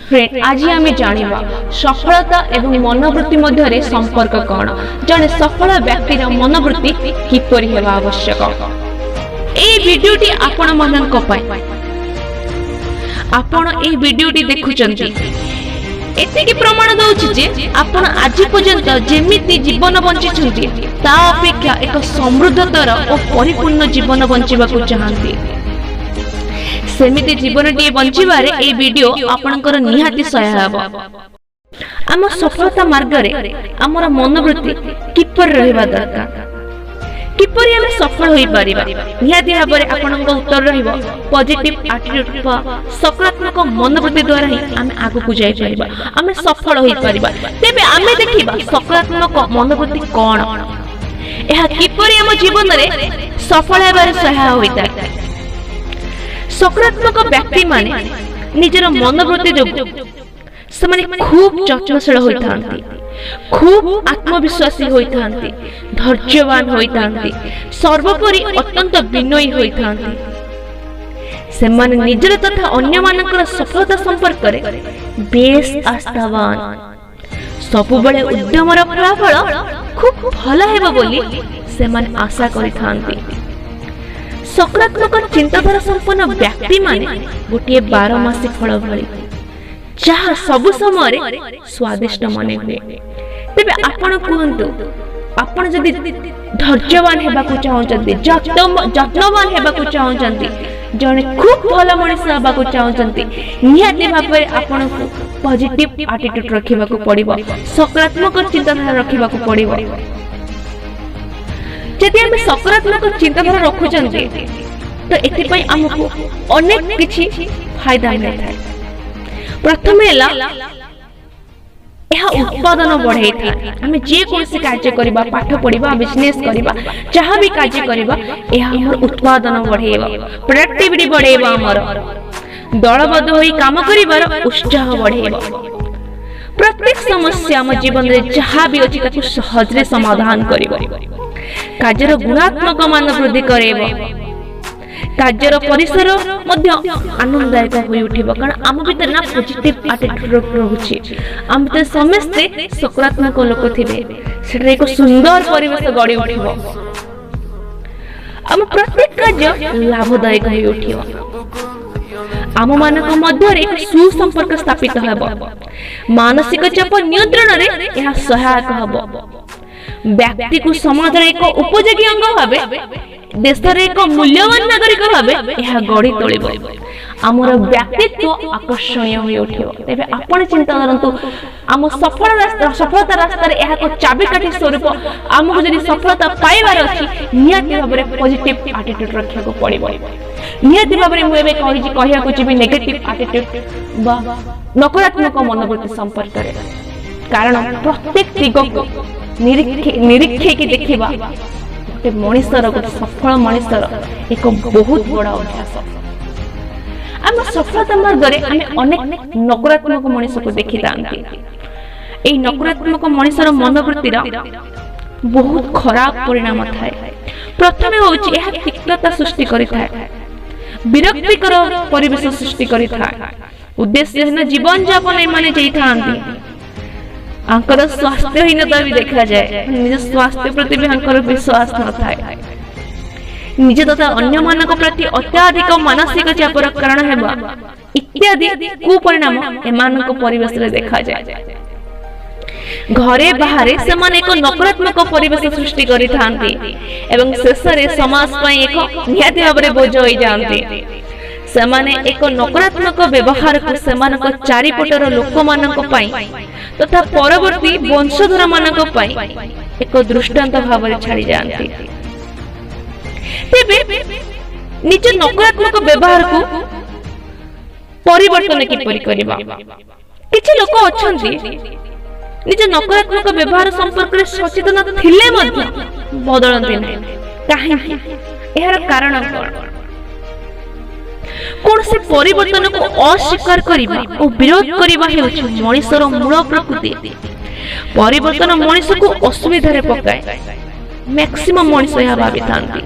Friend, ଆଜି ଆମେ ଜାଣିବା ସଫଳତା ଏବଂ ମନୋବୃତ୍ତି ମଧ୍ୟରେ ସମ୍ପର୍କ କ'ଣ, ଜଣେ ସଫଳ ବ୍ୟକ୍ତିର ମନୋବୃତ୍ତି କିପରି ହେବା ଆବଶ୍ୟକ। ଏହି ଭିଡିଓଟି ଆପଣମାନଙ୍କ ପାଇଁ। ଆପଣ ଏହି ଭିଡିଓଟି ଦେଖୁଛନ୍ତି, ଏତିକି ପ୍ରମାଣ ଦଉଛି ଯେ ଆପଣ ଆଜି ପର୍ଯ୍ୟନ୍ତ ଯେମିତି ଜୀବନ ବଞ୍ଚିଛନ୍ତି, ତା ଅପେକ୍ଷା ଏକ ସମୃଦ୍ଧତର ଓ ପରିପୂର୍ଣ୍ଣ ଜୀବନ ବଞ୍ଚିବାକୁ ଚାହାନ୍ତି। ସେମିତି ଜୀବନଟିଏ ବଞ୍ଚିବାରେ ଏହି ଭିଡିଓ ଆପଣଙ୍କର ନିହାତି ସହାୟ ହେବ। ଆମ ସଫଳତା ମାର୍ଗରେ ଆମର ମନୋବୃତ୍ତି କିପରି ରହିବା ଦରକାର, କିପରି ଆମେ ସଫଳ ହୋଇପାରିବା? ନିହାତି ଭାବରେ ଆପଣଙ୍କ ଉତ୍ତର ରହିବ ପଜିଟିଭ ଆଟିଟ୍ୟୁଡ ବା ସକାରାତ୍ମକ ମନୋବୃତ୍ତି ଦ୍ୱାରା ହିଁ ଆମେ ଆଗକୁ ଯାଇପାରିବା, ଆମେ ସଫଳ ହୋଇପାରିବା। ତେବେ ଆମେ ଦେଖିବା ସକାରାତ୍ମକ ମନୋବୃତ୍ତି କ'ଣ, ଏହା କିପରି ଆମ ଜୀବନରେ ସଫଳ ହେବାରେ ସହାୟ ହୋଇଥାଏ। ସକାରାତ୍ମକ ବ୍ୟକ୍ତିମାନେ ନିଜର ମନୋବୃତ୍ତି ଯୋଗୁଁ ସେମାନେ ଖୁବ୍ ଯତ୍ନଶୀଳ ହୋଇଥାନ୍ତି, ଖୁବ୍ ଆତ୍ମବିଶ୍ୱାସୀ ହୋଇଥାନ୍ତି, ଧୈର୍ଯ୍ୟବାନ ହୋଇଥାନ୍ତି, ସର୍ବୋପରି ଅତ୍ୟନ୍ତ ବିନୟୀ ହୋଇଥାନ୍ତି। ସେମାନେ ନିଜର ତଥା ଅନ୍ୟମାନଙ୍କର ସଫଳତା ସମ୍ପର୍କରେ ବେଶ ଆସ୍ଥାବାନ। ସବୁବେଳେ ଉଦ୍ୟମର ଫଳାଫଳ ଖୁବ୍ ଭଲ ହେବ ବୋଲି ସେମାନେ ଆଶା କରିଥାନ୍ତି। ସକାରାତ୍ମକ ଚିନ୍ତାଧାରା ସମ୍ପନ୍ନ ବ୍ୟକ୍ତିମାନେ ଗୋଟିଏ ବାରମାସୀ ଫଳ ଭଳି, ଯାହା ସବୁ ସମୟରେ ସ୍ୱାଦିଷ୍ଟ ମନେ ହୁଏ। ତେବେ ଆପଣ କୁହନ୍ତୁ, ଆପଣ ଯଦି ଧୈର୍ଯ୍ୟବାନ ହେବାକୁ ଚାହୁଁଛନ୍ତି, ଯତ୍ନବାନ ହେବାକୁ ଚାହୁଁଛନ୍ତି, ଜଣେ ଖୁବ୍ ଭଲ ମଣିଷ ହେବାକୁ ଚାହୁଁଛନ୍ତି, ନିହାତି ଭାବରେ ଆପଣଙ୍କୁ ପଜିଟିଭ ଆଟିଟ୍ୟୁଡ ରଖିବାକୁ ପଡ଼ିବ, ସକାରାତ୍ମକ ଚିନ୍ତାଧାରା ରଖିବାକୁ ପଡ଼ିବ। ଯଦି ଆମେ ସକାରାତ୍ମକ ଚିନ୍ତାଧାରା ରଖୁଛନ୍ତି, ତ ଏଥିପାଇଁ ଆମକୁ ଅନେକ କିଛି ଫାଇଦା ମିଳିଥାଏ। ପ୍ରଥମେ ହେଲା, ଏହା ଉତ୍ପାଦନ ବଢ଼େଇଥାଏ। ଆମେ ଯେକୌଣସି କାର୍ଯ୍ୟ କରିବା, ପାଠ ପଢ଼ିବା, ବିଜନେସ୍ କରିବା, ଯାହା ବି କାର୍ଯ୍ୟ କରିବା, ଏହା ଆମର ଉତ୍ପାଦନ ବଢ଼େଇବ, ପ୍ରଡକ୍ଟିଭିଟି ବଢ଼େଇବ, ଆମର ଦଳବଦ୍ଧ ହୋଇ କାମ କରିବାର ଉତ୍ସାହ ବଢ଼େଇବ। ପ୍ରତ୍ୟେକ ସମସ୍ୟା ଆମ ଜୀବନରେ ଯାହା ବି ଅଛି, ତାକୁ ସହଜରେ ସମାଧାନ କରିବ। କାର୍ଯ୍ୟର ଗୁଣାତ୍ମକ ମାନ ବୃଦ୍ଧି କରାଇବ। କାର୍ଯ୍ୟର ପରିସର ମଧ୍ୟ ଆନନ୍ଦଦାୟକ ହୋଇ ଉଠିବ, କାରଣ ଆମ ଭିତରେ ନା ପଜିଟିଭ ଆଟିଟ୍ୟୁଡ ରହୁଛି। ଆମ ଭିତରେ ସମସ୍ତେ ସକାରାତ୍ମକ ଲୋକ ଥିବେ, ସେଠାରେ ଏକ ସୁନ୍ଦର ପରିବେଶ ଗଢ଼ି ଉଠିବ। ଆମ ପ୍ରତ୍ୟେକ କାର୍ଯ୍ୟ ଲାଭଦାୟକ ହୋଇ ଉଠିବ। ଆମମାନଙ୍କ ମଧ୍ୟରେ ଏକ ସୁସମ୍ପର୍କ ସ୍ଥାପିତ ହେବ। ମାନସିକ ଚାପ ନିୟନ୍ତ୍ରଣରେ ଏହା ସହାୟକ ହେବ। ବ୍ୟକ୍ତିକୁ ସମାଜର ଏକ ଉପଯୋଗୀ ଅଙ୍ଗ ଭାବେ, ଦେଶର ଏକ ମୂଲ୍ୟବାନ ନାଗରିକ ଭାବେ ଏହା ଗଢ଼ି ତୋଳିବ। ଆମର ବ୍ୟକ୍ତିତ୍ୱ ଆକର୍ଷଣୀୟ ହୋଇ ଉଠିବ। ତେବେ ଆପଣ ଚିନ୍ତା କରନ୍ତୁ, ଆମ ସଫଳ ରାସ୍ତା, ସଫଳତା ରାସ୍ତାରେ ଏହା ଏକ ଚାବିକାଠି ସ୍ୱରୂପ। ଆମକୁ ଯଦି ସଫଳତା ପାଇବାର ଅଛି, ନିହାତି ଭାବରେ ପଜିଟିଭ ଆଟିଟ୍ୟୁଡ ରଖିବାକୁ ପଡ଼ିବ। ନିହାତି ଭାବରେ ମୁଁ ଏବେ କହିଛି, କହିବାକୁ ଯିବି ନେଗେଟିଭ ଆଟିଟ୍ୟୁଡ ବା ନକାରାତ୍ମକ ମନୋବୃତ୍ତି ସମ୍ପର୍କରେ, କାରଣ ପ୍ରତ୍ୟେକ ଦିଗକୁ ନିରୀକ୍ଷେଇକି ଦେଖିବା ଗୋଟେ ମଣିଷର, ଗୋଟେ ସଫଳ ମଣିଷର ଏକ ବହୁତ ବଡ଼ ଅଭ୍ୟାସ। ଆମ ସଫଳତା ମାର୍ଗରେ ଆମେ ଅନେକ ନକାରାତ୍ମକ ମଣିଷକୁ ଦେଖିଥାନ୍ତି। ଏଇ ନକାରାତ୍ମକ ମଣିଷର ମନୋବୃତ୍ତିର ବହୁତ ଖରାପ ପରିଣାମ ଥାଏ। ପ୍ରଥମେ ହେଉଛି, ଏହା ତିକ୍ତତା ସୃଷ୍ଟି କରିଥାଏ, ବିରକ୍ତିକର ପରିବେଶ ସୃଷ୍ଟି କରିଥାଏ। ଉଦ୍ଦେଶ୍ୟହୀନ ଜୀବନ ଯାପନ ଏମାନେ ଦେଇଥାନ୍ତି। ୟାଙ୍କର ସ୍ୱାସ୍ଥ୍ୟହୀନତା ବି ଦେଖାଯାଏ। ନିଜ ସ୍ୱାସ୍ଥ୍ୟ ପ୍ରତି ବି ୟାଙ୍କର ବିଶ୍ୱାସ ନଥାଏ। ନିଜ ତଥା ଅନ୍ୟମାନଙ୍କ ପ୍ରତି ଅତ୍ୟଧିକ ମାନସିକ ଚାପର କାରଣ ହେବା ଇତ୍ୟାଦି କୁପରିଣାମ ଏମାନଙ୍କ ପରିବେଶରେ ଦେଖାଯାଏ। ଘରେ ବାହାରେ ସେମାନେ ଏକ ନକାରାତ୍ମକ ପରିବେଶ ସୃଷ୍ଟି କରିଥାନ୍ତି ଏବଂ ଶେଷରେ ସମାଜ ପାଇଁ ଏକ ନିହାତି ଭାବରେ ବୋଝ ହୋଇଯାଆନ୍ତି। ସେମାନେ ଏକ ନକାରାତ୍ମକ ବ୍ୟବହାରକୁ ସେମାନଙ୍କ ଚାରିପଟର ଲୋକମାନଙ୍କ ପାଇଁ ତଥା ପରବର୍ତ୍ତୀ ବଂଶଧରମାନଙ୍କ ପାଇଁ ଏକ ଦୃଷ୍ଟାନ୍ତ ଭାବରେ ଛାଡ଼ି ଯାଆନ୍ତି। ତେବେ ନିଜ ନକାରାତ୍ମକ ବ୍ୟବହାରକୁ ପରିବର୍ତ୍ତନ କିପରି କରିବା? କିଛି ଲୋକ ଅଛନ୍ତି, ନିଜ ନକାରାତ୍ମକ ବ୍ୟବହାର ସମ୍ପର୍କରେ ସଚେତନ ଥିଲେ ମଧ୍ୟ ବଦଳନ୍ତି ନାହିଁ। କାହିଁକି? ଏହାର କାରଣ କଣ? କୌଣସି ପରିବର୍ତ୍ତନକୁ ଅସ୍ୱୀକାର କରିବା ଓ ବିରୋଧ କରିବା ହେଉଛି ମଣିଷର ମୂଳ ପ୍ରକୃତି। ପରିବର୍ତ୍ତନ ମଣିଷକୁ ଅସୁବିଧାରେ ପକାଏ, ମ୍ୟାକ୍ସିମମ୍ ମଣିଷ ଏହା ଭାବିଥାନ୍ତି।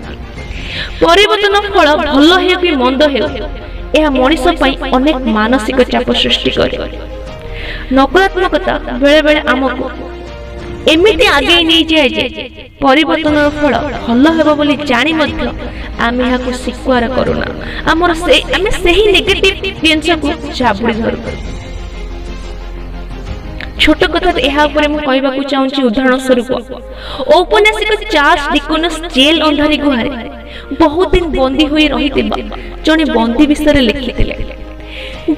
ପରିବର୍ତ୍ତନ ଫଳ ଭଲ ହେଉ କି ମନ୍ଦ ହେଉ, ଏହା ମଣିଷ ପାଇଁ ଅନେକ ମାନସିକ ଚାପ ସୃଷ୍ଟି କରେ। ନକାରାତ୍ମକତା ବେଳେବେଳେ ଆମକୁ ଏମିତି ଆଗେଇ ନେଇଯାଏ ଯେ ପରିବର୍ତ୍ତନର ଫଳ ଭଲ ହେବ ବୋଲି ଜାଣି ମଧ୍ୟ ଆମେ ଏହାକୁ ସ୍ୱୀକାର କରୁନା। ଆମର ସେ ଆମେ ସେହି ନେଗେଟିଭ ଜିନିଷକୁ ଜାବୁଡ଼ି ଧରୁ। ଛୋଟ କଥା ଏହା ଉପରେ ମୁଁ କହିବାକୁ ଚାହୁଁଛି। ଉଦାହରଣ ସ୍ୱରୂପ, ଔପନ୍ୟାସିକ ଚାର୍ଲସ ଡିକନସ୍ ଜେଲ ଅନ୍ଧାରୀ ଗୁହାରେ ବହୁତ ଦିନ ବନ୍ଦୀ ହୋଇ ରହିଥିବା ଜଣେ ବନ୍ଦୀ ବିଷୟରେ ଲେଖିଥିଲେ।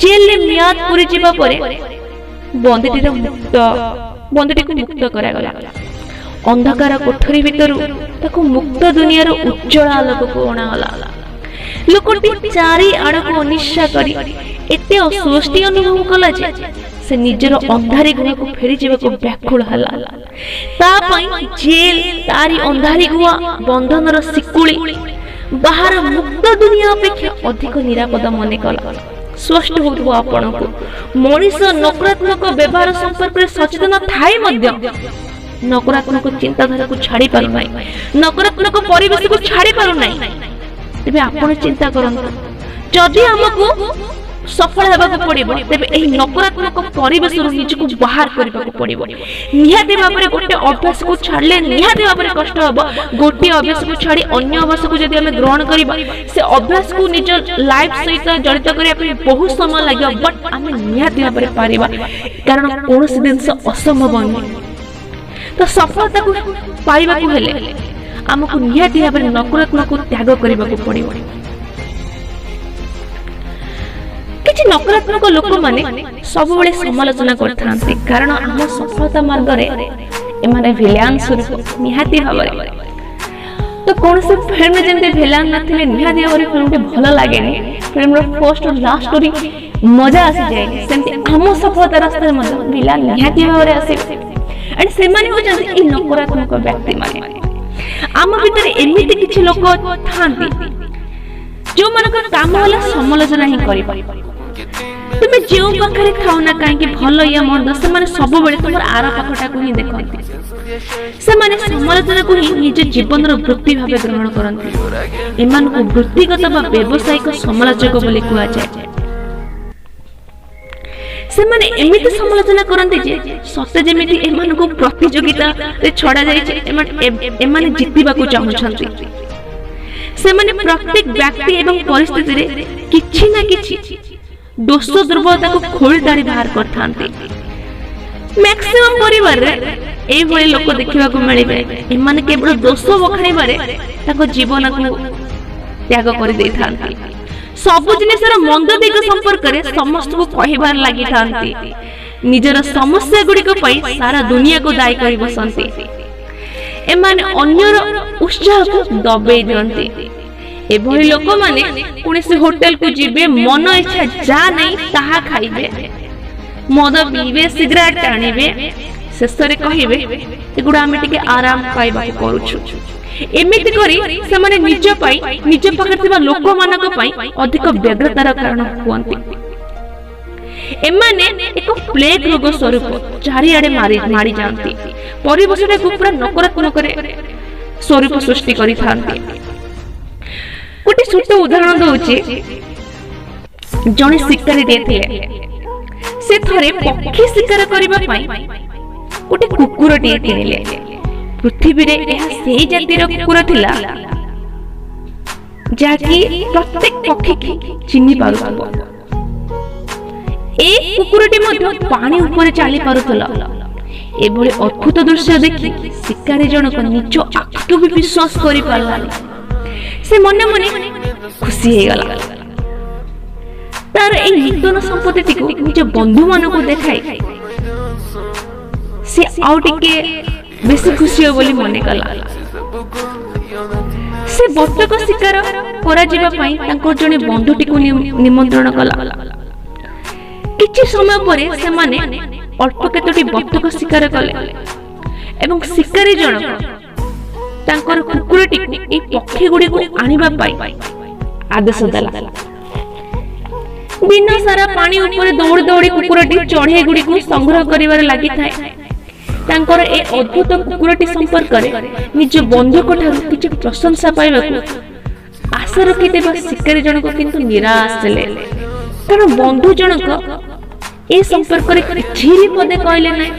ଜେଲରେ ମିଆଦ ପୁରିଯିବା ପରେ ବନ୍ଦୀଟିକୁ ମୁକ୍ତ କରାଗଲା। ଅନ୍ଧକାର କୋଠରୀ ଭିତରୁ ତାକୁ ମୁକ୍ତ ଦୁନିଆର ଉଜ୍ଜଳ ଆଲୋକକୁ ଅଣାଗଲା। ଲୋକଟି ଚାରିଆଡ଼କୁ ଅନିଶ୍ଚା କରି ଏତେ ଅସ୍ୱସ୍ତି ଅନୁଭବ କଲା ଯେ ସେ ନିଜର ଅନ୍ଧାରୀ ଗୁହାକୁ ଫେରିଯିବାକୁ ବ୍ୟାକୁଳ ହେଲା। ତା ପାଇଁ ଜେଲ, ତାରି ଅନ୍ଧାରୀ ଗୁହା, ବନ୍ଧନର ଶିକୁଳି ବାହାର ମୁକ୍ତ ଦୁନିଆ ଅପେକ୍ଷା ଅଧିକ ନିରାପଦ ମନେ କଲା। ସ୍ପଷ୍ଟ ହେଉଥିବ ଆପଣଙ୍କୁ, ମଣିଷ ନକାରାତ୍ମକ ବ୍ୟବହାର ସମ୍ପର୍କରେ ସଚେତନ ଥାଇ ମଧ୍ୟ ନକାରାତ୍ମକ ଚିନ୍ତାଧାରାକୁ ଛାଡ଼ି ପାରୁନାହିଁ, ନକାରାତ୍ମକ ପରିବେଶକୁ ଛାଡ଼ି ପାରୁନାହିଁ। ତେବେ ଆପଣ ଚିନ୍ତା କରନ୍ତୁ, ଯଦି ଆମକୁ ସଫଳ ହେବାକୁ ପଡିବ, ତେବେ ଏହି ନକାରାତ୍ମକ ପରିବେଶରୁ ନିଜକୁ ବାହାର କରିବାକୁ ପଡିବ। ନିହାତି ଭାବରେ ଗୋଟେ ଅଭ୍ୟାସକୁ ଛାଡ଼ିଲେ ନିହାତି ଭାବରେ କଷ୍ଟ ହେବ। ଗୋଟିଏ ଅଭ୍ୟାସକୁ ଛାଡ଼ି ଅନ୍ୟ ଅଭ୍ୟାସକୁ ଯଦି ଆମେ ଗ୍ରହଣ କରିବା, ସେ ଅଭ୍ୟାସକୁ ନିଜ ଲାଇଫ ସହିତ ଜଡ଼ିତ କରିବା ପାଇଁ ବହୁତ ସମୟ ଲାଗିବ, ବଟ୍ ଆମେ ନିହାତି ଭାବରେ ପାରିବା, କାରଣ କୌଣସି ଜିନିଷ ଅସମ୍ଭବ ନୁହେଁ। ତ ସଫଳତାକୁ ପାଇବାକୁ ହେଲେ ଆମକୁ ନିହାତି ଭାବରେ ନକାରାତ୍ମକ ତ୍ୟାଗ କରିବାକୁ ପଡିବ। କିଛି ନକାରାତ୍ମକ ଲୋକମାନେ ସବୁବେଳେ ସମାଲୋଚନା କରିଥାନ୍ତି, କାରଣ ଆମ ସଫଳତା ମାର୍ଗରେ ଏମାନେ ଭିଲିଆନ ସ୍ୱରୂପ। ନିହାତି ଭାବରେ ତ କୌଣସି ଫିଲ୍ମରେ ଯେମିତି ଭିଲିଆନ ନଥିଲେ ନିହାତି ଭାବରେ ଫିଲ୍ମଟି ଭଲ ଲାଗେନି, ଫିଲ୍ମର ଫର୍ଷ୍ଟ ଓ ଲାଷ୍ଟ ଷ୍ଟୋରି ମଜା ଆସିଯାଏନି, ସେମିତି ଆମ ସଫଳତା ରାସ୍ତାରେ ମଧ୍ୟ ଭିଲିଆନ ନିହାତି ଭାବରେ ଆସିବେ। ଆଣ୍ଡ ସେମାନେ ହେଉଛନ୍ତି ଏଇ ନକାରାତ୍ମକ ବ୍ୟକ୍ତିମାନେ। ଆମ ଭିତରେ ଏମିତି କିଛି ଲୋକ ଥାନ୍ତି ଯେଉଁମାନଙ୍କର କାମ ହେଲା ସମାଲୋଚନା ହିଁ କରିବା। ତୁମେ ଯେଉଁ ପାଖରେ ଥାଉ ନା କାହିଁକି, ଭଲ ୟା ମନ୍ଦ, ସେମାନେ ସବୁବେଳେ ତୁମର ଆର ପାଖଟାକୁ ହିଁ ଦେଖନ୍ତି। ସେମାନେ ସମାଲୋଚନାକୁ ହିଁ ନିଜ ଜୀବନର ବୃତ୍ତି ଭାବେ ଗ୍ରହଣ କରନ୍ତି। ଏମାନଙ୍କୁ ବୃତ୍ତିଗତ ବା ବ୍ୟବସାୟିକ ସମାଲୋଚକ ବୋଲି କୁହାଯାଏ। ସେମାନେ ଏମିତି ସମାଲୋଚନା କରନ୍ତି ଯେ ସତେ ଯେମିତି ଏମାନଙ୍କୁ ପ୍ରତିଯୋଗିତାରେ ଛଡ଼ା ଯାଇଛି, ଏମାନେ ଜିତିବାକୁ ଚାହୁଁଛନ୍ତି। ସେମାନେ ପ୍ରତ୍ୟେକ ବ୍ୟକ୍ତି ଏବଂ ପରିସ୍ଥିତିରେ କିଛି ନା କିଛି ଦୋଷ ଦୁର୍ବଳତାକୁ ଖୋଳି ତାଡ଼ି ବାହାର କରିଥାନ୍ତି। ମ୍ୟାକ୍ସିମମ୍ ପରିବାରରେ ଏଇଭଳି ଲୋକ ଦେଖିବାକୁ ମିଳିବେ। ଏମାନେ କେବଳ ଦୋଷ ବଖାଣିବାରେ ତାଙ୍କ ଜୀବନକୁ ତ୍ୟାଗ କରିଦେଇଥାନ୍ତି। ସବୁ ଜିନିଷର ମନ୍ଦ ଦିଗ ସମ୍ପର୍କରେ ସମସ୍ତଙ୍କୁ କହିବାରେ ଲାଗିଥାନ୍ତି। ନିଜର ସମସ୍ୟା ଗୁଡ଼ିକ ପାଇଁ ସାରା ଦୁନିଆକୁ ଦାୟୀ କରି ବସନ୍ତି। ଏମାନେ ଅନ୍ୟର ଉତ୍ସାହକୁ ଦବେଇ ଦିଅନ୍ତି। ଏଭଳି ଲୋକମାନେ କୌଣସି ହୋଟେଲକୁ ଯିବେ, ମନ ଇଚ୍ଛା ଯାହା ନାହିଁ ତାହା ଖାଇବେ, ମଦ ପିଇବେ, ସିଗାରେଟ ଟାଣିବେ, ଶେଷରେ କହିବେ ଏଗୁଡ଼ା ଆମେ ଟିକେ ଆରାମ ପାଇବାକୁ କରୁଛୁ। ଏମିତି କରି ସେମାନେ ନିଜ ପାଇଁ, ନିଜ ପାଖରେ ଥିବା ଲୋକମାନଙ୍କ ପାଇଁ ଅଧିକ ବ୍ୟଗ୍ରତାର କାରଣ ହୁଅନ୍ତି। ଏମାନେ ଏକ ପ୍ଲେଗ ରୋଗ ସ୍ୱରୂପ ଚାରିଆଡେ ମାରି ଯାଆନ୍ତି, ପରିବେଶଟାକୁ ପୁରା ନକାରାତ୍ମକରେ ସ୍ୱରୂପ ସୃଷ୍ଟି କରିଥାନ୍ତି। ଗୋଟେ ଛୋଟ ଉଦାହରଣ ଦଉଛି। ଜଣେ ଶିକାରୀଟିଏ ଥିଲେ। ସେ ଥରେ ପକ୍ଷୀ ଶିକାର କରିବା ପାଇଁ ଗୋଟେ କୁକୁରଟିଏ କିଣିଲେ। ପୃଥିବୀରେ ଏହା ସେଇ ଜାତିର କୁକୁର ଥିଲା ଯାହାକି ପ୍ରତ୍ୟେକ ପକ୍ଷୀକି ଚିହ୍ନି ପାରୁଥିବ। ଏ କୁକୁରଟି ମଧ୍ୟ ପାଣି ଉପରେ ଚାଲି ପାରୁଥିଲା। ଏଭଳି ଅଦ୍ଭୁତ ଦୃଶ୍ୟ ଦେଖି ଶିକାରୀ ଜଣକ ନିଜ ଆଖିକୁ ବି ବିଶ୍ୱାସ କରିପାରିଲାନି। ସେ ମନେ ମନେ ଖୁସି ହେଇଗଲା। ତାର ଏଇ ନୂତନ ସମ୍ପତ୍ତିଟିକୁ ନିଜ ବନ୍ଧୁମାନଙ୍କୁ ଦେଖାଇ ସେ ଆଉ ଟିକେ ବେଶୀ ଖୁସି ହେବ ବୋଲି ମନେ କଲା। ସେ ବତକ ଶିକାର କରାଯିବା ପାଇଁ ତାଙ୍କର ଜଣେ ବନ୍ଧୁଟିକୁ ନିମନ୍ତ୍ରଣ କଲା। କିଛି ସମୟ ପରେ ସେମାନେ ଅଳ୍ପ କେତୋଟି ବତକ ଶିକାର କଲେ ଏବଂ ଶିକାରୀ ଜଣକ ତାଙ୍କର କୁକୁରଟିକୁ ଏଇ ପକ୍ଷୀ ଗୁଡ଼ିକୁ ଆଣିବା ପାଇଁ ଆଦେଶ ଦେଲା। ଦିନ ସାରା ପାଣି ଉପରେ ଦୌଡ଼ି ଦୌଡ଼ି କୁକୁରଟି ଚଢ଼େଇ ଗୁଡ଼ିକୁ ସଂଗ୍ରହ କରିବାରେ ଲାଗିଥାଏ। ତାଙ୍କର ଏ ଅଦ୍ଭୁତ କୁକୁରଟି ସମ୍ପର୍କରେ ନିଜ ବନ୍ଧୁଙ୍କ ଠାରୁ କିଛି ପ୍ରଶଂସା ପାଇବାକୁ ଆଶା ରଖିଥିବା ଶିକାରୀ ଜଣକ କିନ୍ତୁ ନିରାଶ ହେଲେ, କାରଣ ବନ୍ଧୁ ଜଣକ ଏ ସମ୍ପର୍କରେ କିଛି ବି ପଦେ କହିଲେ ନାହିଁ।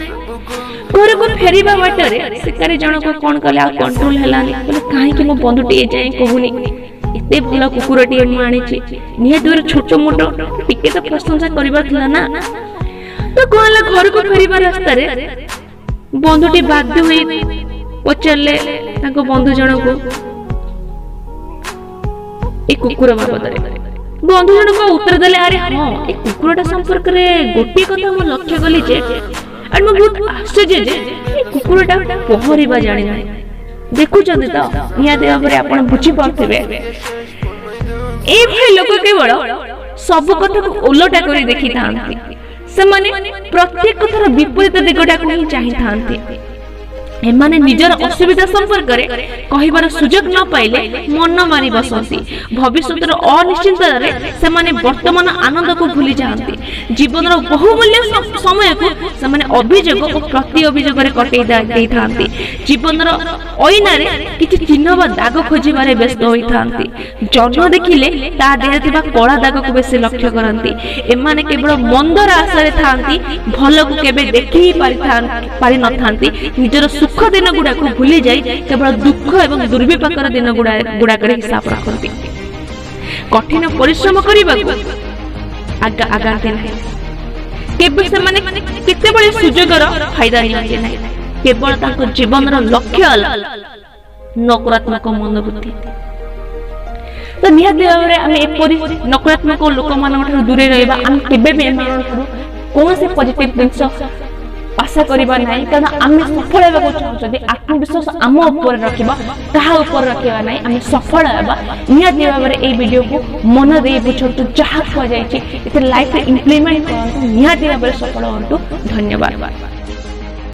ଘରକୁ ଫେରିବା ବାଟରେ ଶିକାରୀ ଜଣକ କଣ କଲେ, ଆଉ କଣ୍ଟ୍ରୋଲ ହେଲାନି। କହିଲେ, କାହିଁକି ମୋ ବନ୍ଧୁଟି ଏ ଯାଏଁ କହୁନି? ଏତେ ଭଲ କୁକୁରଟିଏ ମୁଁ ଆଣିଛି, ନିହାତି ଭାବରେ ଛୋଟ ମୋଟ ଟିକେ ତ ପ୍ରଶଂସା କରିବାର ଥିଲା ନା। ତ କଣ ହେଲା, ଘରକୁ ଫେରିବା ରାସ୍ତାରେ ବନ୍ଧୁଟି ବାଧ୍ୟ ହୋଇ ପଚାରିଲେ ତାଙ୍କ ବନ୍ଧୁ ଜଣକୁ ଏ କୁକୁର ବାବଦରେ। ବନ୍ଧୁ ଜଣକ ଉତ୍ତର ଦେଲେ, ଆରେ ହଁ, ଏ କୁକୁରଟା ସମ୍ପର୍କରେ ଗୋଟିଏ କଥା ମୁଁ ଲକ୍ଷ୍ୟ କଲି ଯେ, ଆଉ ମୁଁ ବହୁତ ଆଶ୍ଚର୍ଯ୍ୟ ଯେ ଏ କୁକୁରଟା ପହଁରିବା ଜାଣିନାହିଁ। ଦେଖୁଛନ୍ତି ତ, ନିହାତି ଭାବରେ ଆପଣ ବୁଝିପାରୁଥିବେ, ଏଇଭଳି ଲୋକ କେବଳ ସବୁ କଥାକୁ ଓଲଟା କରି ଦେଖିଥାନ୍ତି। ସେମାନେ ପ୍ରତ୍ୟେକ କଥାର ବିପରୀତ ଦିଗଟାକୁ ହିଁ ଚାହିଁଥାନ୍ତି। ଏମାନେ ନିଜର ଅସୁବିଧା ସମ୍ପର୍କରେ କହିବାର ସୁଯୋଗ ନ ପାଇଲେ ମନ ମାରି ବସନ୍ତି। ଭବିଷ୍ୟତର ଅନିଶ୍ଚିତତାରେ ସେମାନେ ବର୍ତ୍ତମାନ ଆନନ୍ଦକୁ ଭୁଲି ଯାଆନ୍ତି। ଜୀବନର ବହୁମୂଲ୍ୟ ସମୟକୁ ସେମାନେ ଅଭିଯୋଗ ଓ ପ୍ରତି ଅଭିଯୋଗରେ କଟେଇ ଦେଇଥାନ୍ତି। ଜୀବନର ଅଇନାରେ କିଛି ଚିହ୍ନ ବା ଦାଗ ଖୋଜିବାରେ ବ୍ୟସ୍ତ ହୋଇଥାନ୍ତି। ଜହ୍ନ ଦେଖିଲେ ତା ଦେହରେ ଥିବା କଳା ଦାଗକୁ ବେଶୀ ଲକ୍ଷ୍ୟ କରନ୍ତି। ଏମାନେ କେବଳ ମନ୍ଦର ଆଶାରେ ଥାଆନ୍ତି, ଭଲକୁ କେବେ ଦେଖି ହିଁ ପାରିନଥାନ୍ତି। ନିଜର ସୁଖ ଦିନ ଗୁଡାକୁ ଭୁଲି ଯାଇ କେବଳ ଦୁଃଖ ଏବଂ ଦୁର୍ବିପାକର ଦିନ ଗୁଡାକରେ ହିସାବ ରଖନ୍ତି। କଠିନ ପରିଶ୍ରମ କରିବାକୁ ଆଗାନ୍ତି ନାହିଁ। କେବେ ସେମାନେ କେତେବେଳେ ସୁଯୋଗର ଫାଇଦା ନିଅନ୍ତି ନାହିଁ। କେବଳ ତାଙ୍କ ଜୀବନର ଲକ୍ଷ୍ୟ ହେଲା ନକାରାତ୍ମକ ମନୋବୃତ୍ତି। ତ ନିହାତି ଭାବରେ ଆମେ ଏପରି ନକାରାତ୍ମକ ଲୋକମାନଙ୍କ ଠାରୁ ଦୂରେଇ ରହିବା। ଆମେ କେବେ ବି ଏମାନଙ୍କ ଠାରୁ କୌଣସି ପଜିଟିଭ ଜିନିଷ ଆଶା କରିବା ନାହିଁ, କାରଣ ଆମେ ସଫଳ ହେବାକୁ ଚାହୁଁଛନ୍ତି। ଆତ୍ମବିଶ୍ୱାସ ଆମ ଉପରେ ରଖିବା, କାହା ଉପରେ ରଖିବା ନାହିଁ। ଆମେ ସଫଳ ହେବା ନିହାତି ଭାବରେ। ଏଇ ଭିଡ଼ିଓକୁ ମନ ଦେଇ ବୁଝନ୍ତୁ, ଯାହା କୁହାଯାଇଛି ଏଥିରେ ଲାଇଫରେ ଇମ୍ପ୍ଲିମେଣ୍ଟ କରନ୍ତୁ, ନିହାତି ଭାବରେ ସଫଳ ହୁଅନ୍ତୁ। ଧନ୍ୟବାଦ।